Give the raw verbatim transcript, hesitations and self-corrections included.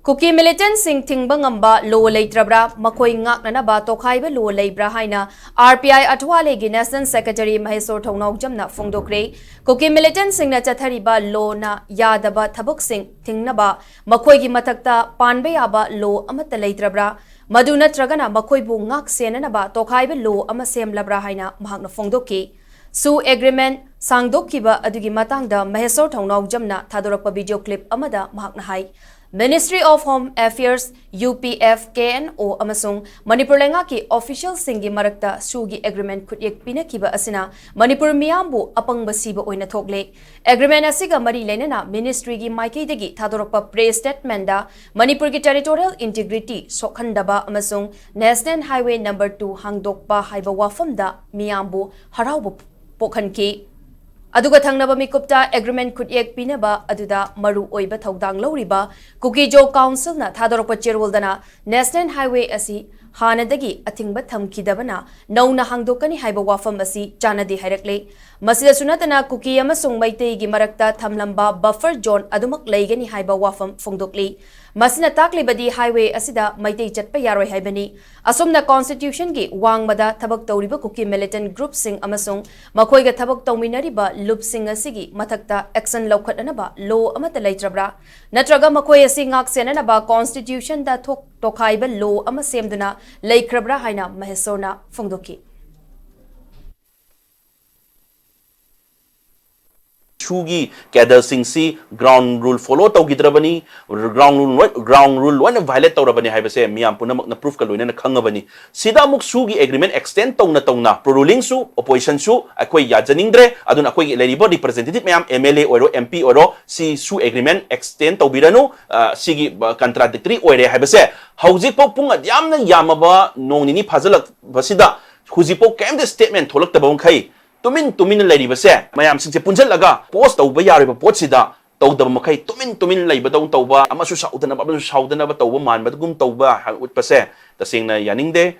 ꯀꯨꯀꯤ ꯃꯤꯂꯤꯇꯦꯟꯠꯁꯤꯡ ꯊꯤꯡꯕ ꯉꯝꯕ ꯂꯣ ꯂꯩꯇ꯭ꯔꯕ꯭ꯔꯥ? ꯃꯈꯣꯏ ꯉꯥꯛꯅꯅꯕ ꯇꯣꯈꯥꯏꯕ ꯂꯣ ꯂꯩꯕ꯭ꯔꯥ ꯍꯥꯏꯅ ꯑꯥꯔ ꯄꯤ ꯑꯥꯏ ꯑꯊꯋꯥꯂꯦꯒꯤ ꯅꯦꯁꯅꯦꯜ ꯁꯦꯀ꯭ꯔꯦꯇꯔꯤ ꯃꯍꯦꯁꯣꯔ ꯊꯧꯅꯥꯎꯖꯝꯅ ꯐꯣꯡꯗꯣꯛꯈ꯭ꯔꯦ꯫ ꯀꯨꯀꯤ ꯃꯤꯂꯤꯇꯦꯟꯠꯁꯤꯡꯅ ꯆꯠꯊꯔꯤꯕ ꯂꯣꯅ ꯌꯥꯗꯕ ꯊꯕꯛꯁꯤꯡ ꯊꯤꯡꯅꯕ ꯃꯈꯣꯏꯒꯤ ꯃꯊꯛꯇ ꯄꯥꯟꯕ ꯌꯥꯕ ꯂꯣ ꯑꯃꯠꯇ ꯂꯩꯇ꯭ꯔꯕ꯭ꯔꯥ? ꯃꯗꯨ ꯅꯠꯇ꯭ꯔꯒꯅ ꯃꯈꯣꯏꯕꯨ ꯉꯥꯛ ꯁꯦꯟꯅꯅꯕ ꯇꯣꯈꯥꯏꯕ ꯂꯣ ꯑꯃ ꯁꯦꯝꯂꯕ꯭ꯔꯥ ꯍꯥꯏꯅ ꯃꯍꯥꯛꯅ ꯐꯣꯡꯗꯣꯛꯈꯤ꯫ ꯁꯨ ꯑꯦꯒ꯭ꯔꯤꯃꯦꯟꯠ ꯁꯥꯡꯗꯣꯛꯈꯤꯕ ꯑꯗꯨꯒꯤ ꯃꯇꯥꯡꯗ ꯃꯍꯦꯁꯣꯔ ꯊꯧꯅꯥꯎꯖꯝꯅ ꯊꯥꯗꯣꯔꯛꯄ ꯚꯤꯗꯤꯑꯣ ꯀ꯭ꯂꯤꯞ ꯑꯃꯗ ꯃꯍꯥꯛꯅ ꯍꯥꯏ, Ministry of Home Affairs, U P F, K N O ꯑꯃꯁꯨꯡ ꯃꯅꯤꯄꯨꯔ ꯂꯩꯉꯥꯛꯀꯤ ꯑꯣꯐꯤꯁꯤꯌꯦꯜꯁꯤꯡꯒꯤ ꯃꯔꯛꯇ ꯁꯨꯒꯤ ꯑꯦꯒ꯭ꯔꯤꯃꯦꯟꯠ ꯈꯨꯠꯌꯦꯛ ꯄꯤꯅꯈꯤꯕ ꯑꯁꯤꯅ ꯃꯅꯤꯄꯨꯔ ꯃꯤꯌꯥꯝꯕꯨ ꯑꯄꯪꯕ ꯁꯤꯕ ꯑꯣꯏꯅ ꯊꯣꯛꯂꯦ꯫ ꯑꯦꯒ꯭ꯔꯤꯃꯦꯟꯠ ꯑꯁꯤꯒ ꯃꯔꯤ ꯂꯩꯅꯅ ꯃꯤꯅꯤꯁꯇ꯭ꯔꯤꯒꯤ ꯃꯥꯏꯀꯩꯗꯒꯤ ꯊꯥꯗꯣꯔꯛꯄ ꯄ꯭ꯔꯦꯁ ꯁ꯭ꯇꯦꯠꯃꯦꯟꯠꯗ ꯃꯅꯤꯄꯨꯔꯒꯤ ꯇꯦꯔꯤꯇꯣꯔꯤꯌꯦꯜ ꯏꯟꯇꯤꯒ꯭ꯔꯤꯇꯤ ꯁꯣꯛꯍꯟꯗꯕ ꯑꯃꯁꯨꯡ ꯅꯦꯁꯅꯦꯜ ꯍꯥꯏꯋꯦ ꯅꯝꯕꯔ ꯇꯨ ꯍꯥꯡꯗꯣꯛꯄ ꯍꯥꯏꯕ ꯋꯥꯐꯝꯗ ꯃꯤꯌꯥꯝꯕꯨ ꯍꯔꯥꯎꯕ ꯄꯣꯛꯍꯟꯈꯤ꯫ ꯑꯗꯨꯒ ꯊꯪꯅꯕ ꯃꯤꯀꯨꯞꯇ ꯑꯦꯒ꯭ꯔꯤꯃꯦꯟꯠ ꯈꯨꯠꯌꯦꯛ ꯄꯤꯅꯕ ꯑꯗꯨꯗ ꯃꯔꯨ ꯑꯣꯏꯕ ꯊꯧꯗꯥꯡ ꯂꯧꯔꯤꯕ ꯀꯨꯀꯤꯖꯣ ꯀꯥꯎꯟꯁꯤꯜꯅ ꯊꯥꯗꯣꯔꯛꯄ ꯆꯦꯔꯣꯜꯗꯅ ꯅꯦꯁꯅꯦꯜ ꯍꯥꯏꯋꯦ ꯑꯁꯤ ꯍꯥꯟꯅꯗꯒꯤ ꯑꯊꯤꯡꯕ ꯊꯝꯈꯤꯗꯕꯅ ꯅꯧꯅ ꯍꯥꯡꯗꯣꯛꯀꯅꯤ ꯍꯥꯏꯕ ꯋꯥꯐꯝ ꯑꯁꯤ ꯆꯥꯟꯅꯗꯦ ꯍꯥꯏꯔꯛꯂꯦ꯫ ꯃꯁꯤꯗꯁꯨ ꯅꯠꯇꯅ ꯀꯨꯀꯤ ꯑꯃꯁꯨꯡ ꯃꯩꯇꯩꯒꯤ ꯃꯔꯛꯇ ꯊꯝꯂꯝꯕ ꯕꯐꯔ ꯖꯣꯟ ꯑꯗꯨꯃꯛ ꯂꯩꯒꯅꯤ ꯍꯥꯏꯕ ꯋꯥꯐꯝ ꯐꯣꯡꯗꯣꯛꯂꯤ꯫ ꯃꯁꯤꯅ ꯇꯥꯛꯂꯤꯕꯗꯤ ꯍꯥꯏꯋꯦ ꯑꯁꯤꯗ ꯃꯩꯇꯩ ꯆꯠꯄ ꯌꯥꯔꯣꯏ ꯍꯥꯏꯕꯅꯤ꯫ ꯑꯁꯨꯝꯅ ꯀꯣꯟꯁꯇꯤꯇ꯭ꯌꯨꯁꯟꯒꯤ ꯋꯥꯡꯃꯗ ꯊꯕꯛ ꯇꯧꯔꯤꯕ ꯀꯨꯀꯤ ꯃꯤꯂꯤꯇꯦꯟꯠ ꯒ꯭ꯔꯨꯞꯁꯤꯡ ꯑꯃꯁꯨꯡ ꯃꯈꯣꯏꯒ ꯊꯕꯛ ꯇꯧꯃꯤꯟꯅꯔꯤꯕ ꯂꯨꯞꯁꯤꯡ ꯑꯁꯤꯒꯤ ꯃꯊꯛꯇ ꯑꯦꯛꯁꯟ ꯂꯧꯈꯠꯅꯅꯕ ꯂꯣ ꯑꯃꯠꯇ ꯂꯩꯇ꯭ꯔꯕ꯭ꯔꯥ? ꯅꯠꯇ꯭ꯔꯒ ꯃꯈꯣꯏ ꯑꯁꯤ ꯉꯥꯛ ꯁꯦꯟꯅꯅꯕ ꯀꯣꯟꯁꯇꯤꯇ꯭ꯌꯨꯁꯟꯗ ꯊꯣꯛ-, ꯇꯣꯈꯥꯏꯕ ꯂꯣ ꯑꯃ ꯁꯦꯝꯗꯨꯅ ꯂꯩꯈ꯭ꯔꯕ꯭ꯔꯥ ꯍꯥꯏꯅ ꯃꯍꯦꯁꯣꯔꯅ ꯐꯣꯡꯗꯣꯛꯈꯤ꯫ ꯁꯨꯒꯤ ꯀꯦꯗꯔꯁꯤꯡꯁꯤ ꯒ꯭ꯔꯥꯎꯟ ꯔꯨꯜ ꯐꯣꯂꯣ ꯇꯧꯈꯤꯗ꯭ꯔꯕꯅꯤ, ꯒ꯭ꯔꯥꯎꯟ ꯔꯨꯜ ꯂꯣꯏ-, ꯒ꯭ꯔꯥꯎꯟ ꯔꯨꯜ ꯂꯣꯏꯅ ꯚꯥꯏꯑꯣꯂꯦꯠ ꯇꯧꯔꯕꯅꯤ ꯍꯥꯏꯕꯁꯦ ꯃꯤꯌꯥꯝ ꯄꯨꯝꯅꯃꯛꯅ ꯄ꯭ꯔꯨꯐꯀ ꯂꯣꯏꯅꯅ ꯈꯪꯉꯕꯅꯤ꯫ ꯁꯤꯗ ꯑꯃꯨꯛ ꯁꯨꯒꯤ ꯑꯦꯒ꯭ꯔꯤꯃꯦꯟ ꯑꯦꯛꯁꯇꯦꯟ ꯇꯧꯅ ꯇꯧꯅ ꯄ꯭ꯔꯣ ꯔꯨꯂꯤꯡꯁꯨ, ꯑꯣꯄꯣꯖꯤꯁꯟꯁꯨ ꯑꯩꯈꯣꯏ ꯌꯥꯖꯅꯤꯡꯗ꯭ꯔꯦ꯫ ꯑꯗꯨꯅ ꯑꯩꯈꯣꯏꯒꯤ ꯂꯩꯔꯤꯕ ꯔꯤꯄ꯭ꯔꯖꯦꯟꯇꯦꯇꯤꯚ ꯃꯌꯥꯝ, ꯑꯦꯝ ꯑꯦꯜ ꯑꯦ ꯑꯣꯏꯔꯣ, ꯑꯦꯝ ꯄꯤ ꯑꯣꯏꯔꯣ, ꯁꯤ ꯁꯨ ꯑꯦꯒ꯭ꯔꯤꯃꯦꯟ ꯑꯦꯛꯁꯇꯦꯟ ꯇꯧꯕꯤꯔꯅꯨ, ꯑ, ꯁꯤꯒꯤ, ꯑ, ꯀꯟꯇ꯭ꯔꯥꯗꯤꯛꯇꯔꯤ ꯑꯣꯏꯔꯦ ꯍꯥꯏꯕꯁꯦ ꯍꯧꯖꯤꯛꯐꯥꯎ ꯄꯨꯡ ꯑꯗꯨꯌꯥꯝꯅ ꯌꯥꯝꯃꯕ ꯅꯣꯡ ꯅꯤꯅꯤ ꯐꯥꯖꯤꯜꯂꯛꯄꯁꯤꯗ ꯍꯧꯖꯤꯛꯐꯥꯎ ꯀꯔꯤꯝꯇ ꯁ꯭ꯇꯦꯠꯃꯦꯟ ꯊꯣꯛꯂꯛꯇꯕ ꯃꯈꯩ ꯇꯨꯃꯤꯟ ꯇꯨꯃꯤꯟꯅ ꯂꯩꯔꯤꯕꯁꯦ ꯃꯌꯥꯝꯁꯤꯡꯁꯦ ꯄꯨꯟꯁꯤꯜꯂꯒ ꯄꯣꯁ ꯇꯧꯕ ꯌꯥꯔꯤꯕ ꯄꯣꯠꯁꯤꯗ ꯇꯧꯗꯕ ꯃꯈꯩ ꯇꯨꯃꯤꯟ ꯇꯨꯃꯤꯟ ꯂꯩꯕꯗꯧ ꯇꯧꯕ, ꯑꯃꯁꯨ ꯁꯥꯎꯗꯅꯕ, ꯑꯃꯁꯨ ꯁꯥꯎꯗꯅꯕ ꯇꯧꯕ ꯃꯥꯟꯕꯒꯨꯝ ꯇꯧꯕ ꯎꯠꯄꯁꯦ ꯇꯁꯦꯡꯅ ꯌꯥꯅꯤꯡꯗꯦ꯫